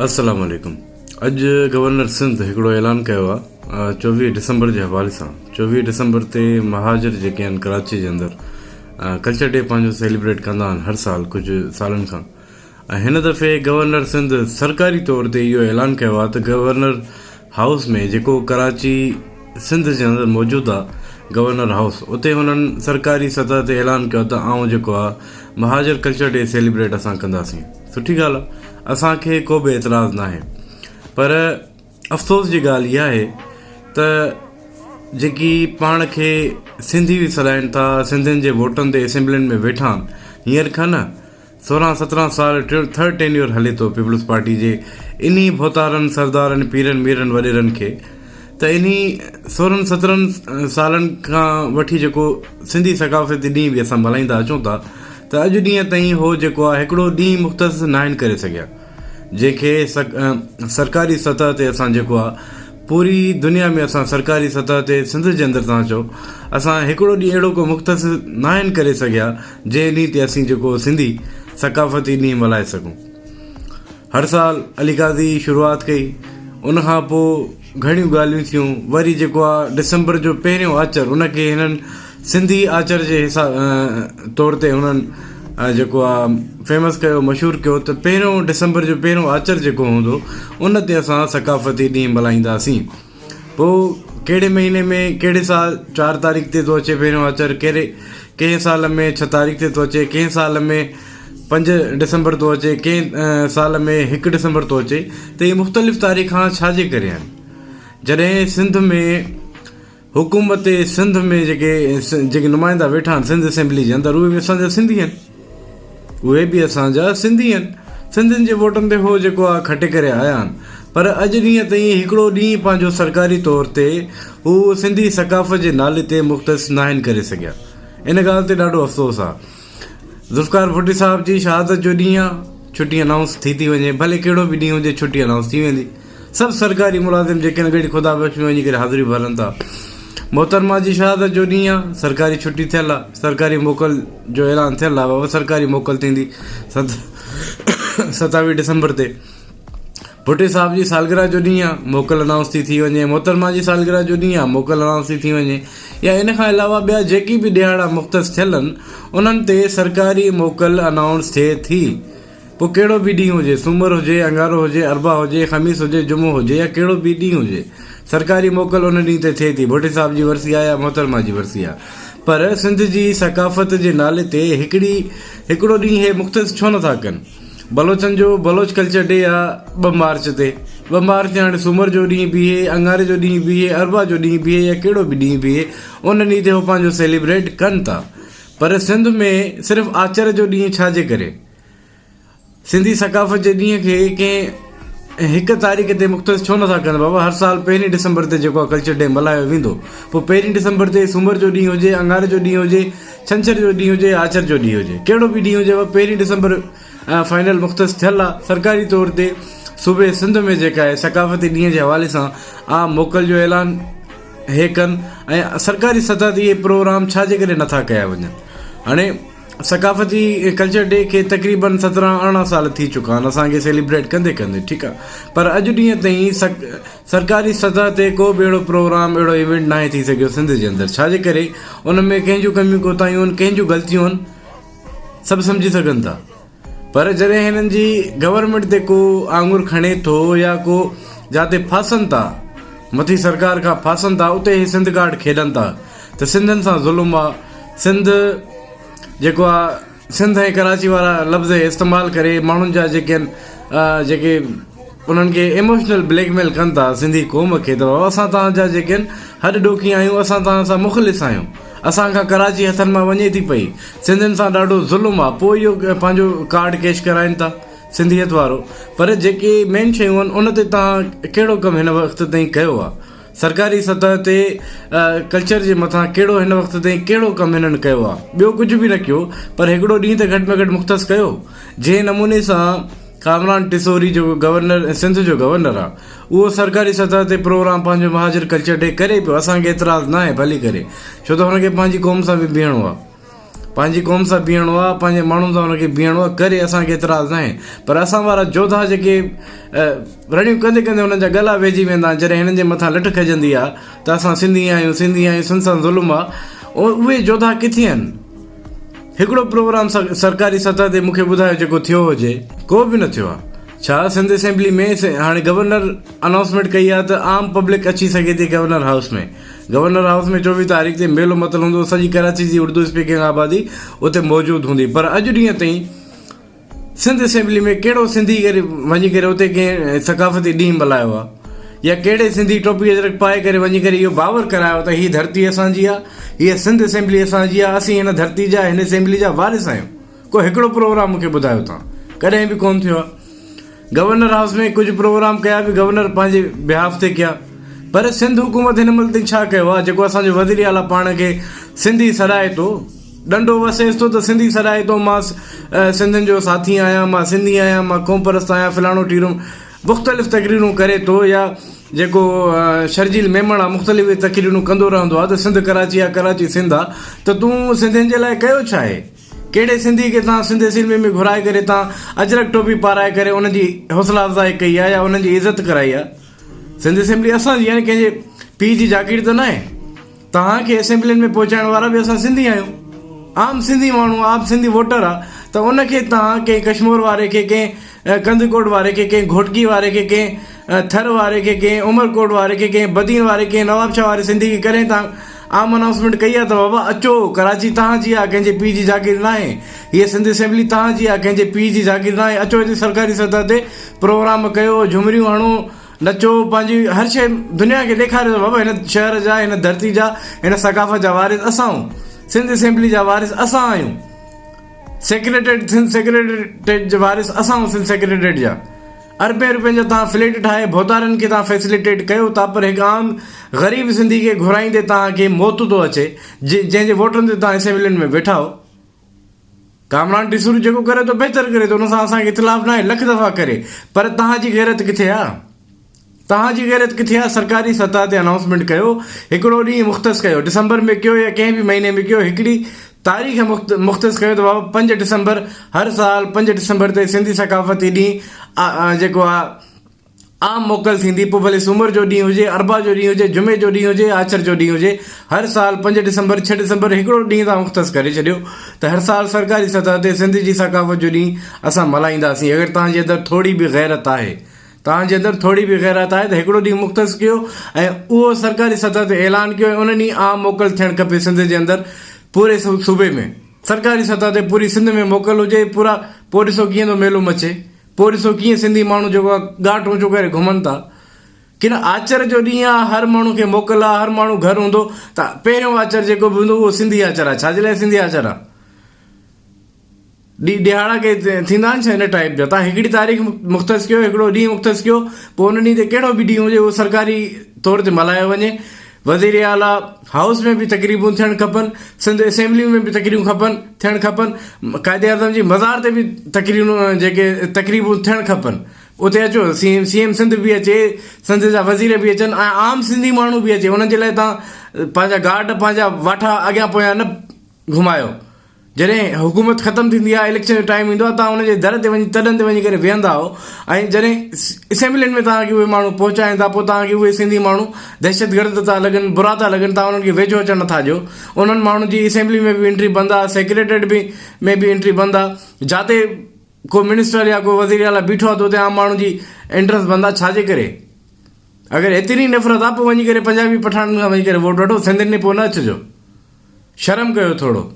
السلام عليڪم اڄ گورنر سنڌ هڪڙو اعلان ڪيو آ 24 ڊسمبر جي حوالي سان 24 ڊسمبر تي مهاجر جيڪي آهن ڪراچي جي اندر ڪلچر ڊي پنهنجو سيليبريٽ ڪندا آهن هر سال ڪجهه سالن کان ۽ هن دفعي گورنر سنڌ سرڪاري طور تي اهو اعلان ڪيو آهي ته گورنر هائوس ۾ جيڪو ڪراچي سنڌ جي اندر موجود آهي گورنر هائوس اتي هنن سرڪاري سطح تي اعلان ڪيو ته آئون جيڪو آهي مهاجر ڪلچر ڊي سيليبريٽ اسان ڪنداسين سٺي ڳالهه آهي اسان کي ڪو به اعتراض ناهي پر افسوس جي ڳالهه اها آهي ته جيڪي پاڻ کي سنڌي به سڏائن ٿا سنڌين جي ووٽن تي اسيمبلين ۾ ويٺا آهن هينئر کان نه 16 17 سال ٿرڊ ٽينيور هلي ٿو پيپلز پارٽي جي انهي ڀوتارن سردارن پيرن ميرن وڏيرن کي ته انهي 16 17 سالن کان وٺي جيڪو سنڌي ثقافتي ڏينهن به اسان ملهائيندا اچون ٿا ته اڄ ڏينهن تائين هو جيڪو آهي هڪڙو ڏينهن مختص ناهن ڪري سگهيا جنهن کي سرڪاري سطح تي اسان جيڪو آهي پوري دنيا ۾ اسان سرڪاري سطح تي سنڌ جي اندر تان چئو اسان هڪڙو ڏينهن اهڙو ڪو مختص ناهن ڪري سگهيا جنهن ڏينهن تي اسين جيڪو سنڌي ثقافتي ڏينهن ملهائي سگهون. هر سال علي قاضي شروعات ڪئي ان کان پوء گهڻيون ڳالهيون ٿيون وري جيڪو آ ڊسمبر جو پهريون آچر ان کي هنن سنڌي آچر جي حساب طور تي هنن جيڪو آ فيمس ڪيو مشهور ڪيو ته پهريون ڊسمبر جو پهريون آچر جيڪو هوندو ان تي اسان ثقافتي ڏينهن ملهائينداسين. پوء ڪهڙي مهيني ۾ ڪهڙي سال چار تاريخ تي ٿو اچي پهريون آچر ڪهڙي ڪنهن سال ۾ ڇهه تاريخ تي ٿو اچي ڪنهن سال ۾ پنج ڊسمبر ٿو اچي ڪنهن سال ۾ هڪ ڊسمبر ٿو اچي ته اهي مختلف تاريخان ڇا جي ڪري آهن جڏهن سنڌ ۾ حڪومت سنڌ ۾ جيڪي جيڪي نمائندا ويٺا آهن سنڌ اسيمبلي جي اندر اهي به اسان جا سنڌي آهن اهي به اسان جا سنڌي آهن سنڌين جي ووٽن تي هو جيڪو آهي کٽي ڪري آيا آهن پر اڄ ڏينهن تائين هڪڙو ڏينهن پنهنجو سرڪاري طور تي هو سنڌي ثقافت جي نالي تي مختص ناهن ڪري سگهيا ان ڳالهه تي ڏاڍو افسوس آهي ذوالفقار ڀٽي صاحب جي شهادت جو ڏينهن آ، ڇٽي انائونس ٿي ٿي وڃي، ڀلي ڪهڙو به ڏينهن هجي ڇٽي انائونس ٿي ويندي. سڀ سرڪاري ملازم جيڪي آهن ڳڙهي خدا بخش ۾ وڃي ڪري حاضري ڀرن ٿا. محترمه جي شهادت جو ڏينهن آ، سرڪاري ڇٽي ٿيل آ، سرڪاري موڪل جو اعلان ٿيل آ، بابا سرڪاري موڪل ٿيندي 27 ڊسمبر تي. ڀٽي صاحب جي سالگرهه جو ڏينهن آ، موڪل انائونس ٿي ٿي وڃي، محترمه جي سالگرهه جو ڏينهن آ، موڪل انائونس ٿي ٿي وڃي يا ان کان علاوه ٻيا جيڪي به ڏهاڙا مختص ٿيل آهن، انهن تي سرڪاري موڪل انائونس ٿئي ٿي. پوء ڪهڙو به ڏينهن هجي، سومر هجي، اڱارو هجي، اربع هجي، خميس هجي، جمعو هجي يا ڪهڙو به ڏينهن هجي، سرڪاري موڪل ان ڏينهن تي ٿئي ٿي. ڀٽي صاحب جي ورسي آ يا محترمه جي ورسي آ، پر سنڌ جي ثقافت جي نالي تي هڪڙي هڪڙو ڏينهن هي مختص ڇو نٿا ڪن؟ بلوچن جو بلوچ ڪلچر ڊي آ ٻه مارچ تي. ٻه مارچ تي هاڻي سومر جو ڏينهن بيهي، اڱاري جو ڏينهن بيهي، اربع جو ڏينهن بيهي يا ڪهڙو به ڏينهن بيهي ان ڏينهن تي هو پنهنجو سيليبريٽ ڪن ٿا. پر سنڌ ۾ صرف آچر جو ڏينهن ڇا جي ڪري؟ سنڌي ثقافت جي ڏينهن کي ڪنهن هڪ تاريخ تي مختص ڇو نٿا ڪن بابا هر سال پهرين ڊسمبر تي جيڪو آ ڪلچر ڊي ملهايو ويندو پوء پهرين ڊسمبر تي سومر جو ڏينهن هجي اڱاري جو ڏينهن هجي ڇنڇر جو ڏينهن هجي يا آچر جو ڏينهن هجي ڪهڙو به ڏينهن هجي بابا پهرين ڊسمبر فائنل مختص ٿيل آ سرڪاري طور تي صوبي سنڌ ۾ جيڪا آهي ثقافتي ڏينهن جي حوالي سان عام موڪل جو اعلان هي ڪن ۽ سرڪاري سطح تي اهي پروگرام ڇا جي ڪري نٿا ڪيا وڃن هاڻي ثقافتي ڪلچر ڊي کي تقريبن 17 18 سال ٿي چڪا آهن اسان کي سيليبريٽ ڪندي ڪندي ٺيڪ آ پر اڄ ڏينهن تائين سرڪاري سطح تي ڪو به اهڙو پروگرام اهڙو ايونٽ ناهي ٿي سگهيو سنڌ جي اندر ڇا جي ڪري ان ۾ ڪنهن جون ڪميون ڪوتاهيون آهن ڪنهن جون غلطيون آهن سڀ سمجهي سگهن ٿا پر جڏهن هنن جي گورنمينٽ تي ڪو آڱر کڻي ٿو يا ڪو جاتي ڦاسن ٿا مٿي سرڪار کان ڦاسن ٿا اتي هي سنڌ ڪارڊ کيڏن ٿا ته سنڌين سان ظلم آ سنڌ جيڪو آ سنڌ ۽ ڪراچي وارا لفظ استعمال ڪري ماڻهن جا جيڪي آهن جيڪي انهن کي ايموشنل بليڪ ميل ڪن ٿا سنڌي قوم کي ته بابا اسان توهان جا جيڪي آهن هڏ ڏوکي آهيون اسان توهان سان مخلص آهيون اسان کان ڪراچي هٿن مان وڃي ٿي پئي سنڌين سان ڏاڍو ظلم آ پوء اهو پنهنجو ڪارڊ ڪيش ڪرائين ٿا سنڌيت وارو پر جيڪي مين شيون آهن ان تي توهان ڪهڙو ڪم هن وقت تائين ڪيو آ سرڪاري سطح تي ڪلچر جي مٿان ڪهڙو هن وقت تائين ڪهڙو ڪم هنن ڪيو آ؟ ٻيو ڪجهه به نه ڪيو پر هڪڙو ڏينهن ته گهٽ ۾ گهٽ مختص ڪيو. جنهن نموني سان ڪامران ٽيسوري جيڪو گورنر سنڌ جو گورنر آ اهو سرڪاري سطح تي پروگرام پنهنجو مهاجر ڪلچر ڊي ڪري پيو اسان کي اعتراض ناهي ڀلي ڪري ڇو ته هن کي پنهنجي قوم سان به بيهڻو آ. پنهنجي قوم سان بيهڻو آ، پنهنجي ماڻهن سان ان کي بيهڻو آ، ڪري اسان کي اعتراض ناهي پر اسان وارا جوڌا جيڪي رڙيون ڪندي ڪندي انهن جا ڳلا ويهجي ويندا آهن جڏهن هنن جي مٿان لٺ کڄندي آ ته اسان سنڌي آهيون سنڌي آهيون سنڌ سان ظلم آ اهي جوڌا ڪٿي آهن؟ هڪڙو پروگرام سرڪاري سطح تي مون کي ٻڌايو جيڪو ٿيو هجي ڪو به نه ٿيو آ ڇا سنڌ اسيمبلي ۾ هاڻي گورنر انائونسمينٽ ڪئي آ ته عام پبلڪ اچي سگهي ٿي گورنر هائوس ۾ گورنر هائوس ۾ 24 تاريخ تي ميلو متل هوندو سڄي ڪراچي جي اردو اسپيڪنگ آبادي اتي موجود هوندي پر اڄ ڏينهن تائين سنڌ اسيمبلي ۾ ڪهڙو سنڌي ڪري وڃي ڪري اتي ڪنهن ثقافتي ڏينهن ملهايو آ يا ڪهڙي سنڌي ٽوپي اجرڪ پائي ڪري وڃي ڪري اهو باور ڪرايو ته هي ڌرتي اسان جي آ هيء سنڌ اسيمبلي اسان جي آ اسين هن ڌرتي جا هن اسيمبلي جا وارث آهيون ڪو هڪڙو پروگرام مونکي ٻڌايو تان ڪڏهن به ڪون ٿيو آ گورنر هائوس ۾ ڪجهه پروگرام ڪيا به گورنر پنهنجي بيهاف تي ڪيا پر سنڌ حڪومت هن مهل تائين ڇا ڪيو آ جيڪو اسان جو وزير اعليٰ پاڻ کي سنڌي سڏائي ٿو ڏنڊو وسيس ٿو ته سنڌي سڏائي ٿو مان سنڌين جو ساٿي آهيان مان سنڌي آهيان مان قومپرست آهيان فلاڻو ٽيرو مختلف تقريرون ڪري ٿو يا جيڪو شرجيل ميمڻ آ مختلف تقريرون ڪندو رهندو آ ته سنڌ ڪراچي آ ڪراچي سنڌ آ ته تون سنڌين جي لاء ڪيو ڇا آهي ڪهڙي سنڌي کي تان سنڌ اسيمبلي ۾ گهرائي ڪري تان اجرڪ ٽوپي پارائي ڪري ان جي حوصلا افزائي ڪئي آ يا انهن جي عزت ڪرائي آ سنڌ اسيمبلي اسان جي يعني ڪنهن جي پيء جي جاگير ته ناهي توهان کي اسيمبلين ۾ پهچائڻ وارا به اسان سنڌي آهيون عام سنڌي ماڻهو عام سنڌي ووٽر آ ته ان کي توهان ڪنهن ڪشمور واري کي ڪنهن ڪنڌڪوٽ واري کي ڪنهن گهوٽڪي واري کي ڪنهن ٿر واري کي ڪنهن عمرڪوٽ واري کي ڪنهن بدين واري ڪنهن نوابشاهه واري سنڌي کي ڪڏهن توهان عام انائونسمينٽ ڪئي آ ته بابا اچو ڪراچي توهان جي آ ڪنهن جي پيء جي جاگير ناهي هيء سنڌ اسيمبلي توهان جي آ ڪنهن جي پيء جي جاگير ناهي اچو هتي سرڪاري سطح تي پروگرام ڪيو جهمريون هڻو نچو پنهنجي هر شيء دنيا کي ڏيکاريو ته بابا هن شهر جا هن ڌرتي جا هن ثقافت جا وارث اسان آهيون سنڌ اسيمبلي جا وارث اسان آهيون سيڪريٽريٽ سنڌ سيڪريٽريٽ جا وارث اسان آهيون سنڌ سيڪريٽريٽ جا اربين روپين جا تان فليٽ ٺاهي ڀوتارن کي تان فيسليٽيٽ ڪيو ٿا پر هڪ عام غريب سنڌي کي گهرائيندي تان کي موت ٿو اچي جنهن جي ووٽن تي تان اسيمبلين ۾ ويٺا آهو ڪامران ٽيسوري جيڪو ڪري ٿو بهتر ڪري ٿو ان سان اسان کي اختلاف ناهي لک دفعا ڪري پر توهان جي غيرت ڪٿي آ توهان جي غيرت ڪٿي آ سرڪاري سطح تي انائونسمينٽ ڪيو هڪڙو ڏينهن مختص ڪيو ڊسمبر ۾ ڪيو يا ڪنهن به مهيني ۾ ڪيو هڪڙي تاريخ مختص ڪيو ته بابا 5 ڊسمبر هر سال 5 ڊسمبر تي سنڌي ثقافتي ڏينهن جيڪو آ عام موڪل ٿيندي، پوء ڀلي سومر جو ڏينهن هجي، اربع جو ڏينهن هجي، جمعي جو ڏينهن هجي يا آچر جو ڏينهن هجي، هر سال پنج ڊسمبر، ڇهه ڊسمبر هڪڙو ڏينهن توهان مختص ڪري ڇڏيو ته هر سال سرڪاري سطح تي سنڌ جي ثقافت جو ڏينهن اسان ملهائينداسين. اگر توهان جي اندر ٿوري به غيرت آهي، توهان جي اندر ٿوري به غيرت آهي ته هڪڙو ڏينهن مختص ڪيو ۽ اهو سرڪاري سطح تي اعلان ڪيو ۽ ان ڏينهن عام موڪل ٿيڻ کپي سنڌ جي اندر پوري صوبي ۾ سرڪاري سطح تي پوري سنڌ ۾ موڪل هجي پورا پوء ڏسو ڪيئن ٿو ميلو مچي. پوء ڏسو ڪيئن سنڌي ماڻهو جيڪو آ ڳاٽ اونچو ڪري گهمن ٿا. ڪن آچر جو ڏينهن آ هر ماڻهو کي موڪل آ هر ماڻهو گهر هوندو ته پهريون آچر جيڪو به هوندو اهو سنڌي آچر آ ڇا جي لاء سنڌي آچر آ؟ ڏينهن ڏهاڙا ڪي ٿيندا آهن ڇا ان ٽائيپ جا تان هڪڙي تاريخ مختص ڪيو هڪڙو ڏينهن مختص ڪيو پوء ان ڏينهن تي ڪهڙو به ڏينهن هجي اهو سرڪاري طور تي ملهايو وڃي وزير اعليٰ هائوس ۾ به تقريبون ٿيڻ کپن، سنڌ اسيمبلي ۾ به تقريبون کپن ٿيڻ کپن، قائد اعظم جي مزار تي به تقريرون جيڪي تقريبون ٿيڻ کپن اتي اچو C M C M Sindh به اچي سنڌ جا وزير به اچن ۽ عام سنڌي ماڻهو به اچي انهن جي لاء تان پنهنجا گارڊ پنهنجا واٺا اڳيان پويان نه گهمايو. جڏهن حڪومت ختم ٿيندي آهي اليڪشن جو ٽائيم ايندو آهي توهان ان جي در تي وڃي تڏن تي وڃي ڪري ويهندا آهو ۽ جڏهن اسيمبلين ۾ توهان کي اهي ماڻهو پهچائين ٿا پوء توهان کي اهي سنڌي ماڻهو دهشتگرد ٿا لڳن برا ٿا لڳن توهان انهن کي ويجهو اچڻ نٿا ڏيو انهن ماڻهن جي اسيمبلي ۾ به انٽري بند آهي سيڪريٽريٽ به ۾ به انٽري بند آهي جاتي ڪو منسٽر يا ڪو وزير اعليٰ بيٺو آهي ته اتي عام ماڻهن جي انٽرنس بند آهي ڇا جي ڪري اگر ايتري نفرت آهي پوء وڃي ڪري پنجابي پٺاڻن کان وڃي ڪري ووٽ وٺو سنڌين ۾ پوء نه اچجو شرم ڪيو ٿورو.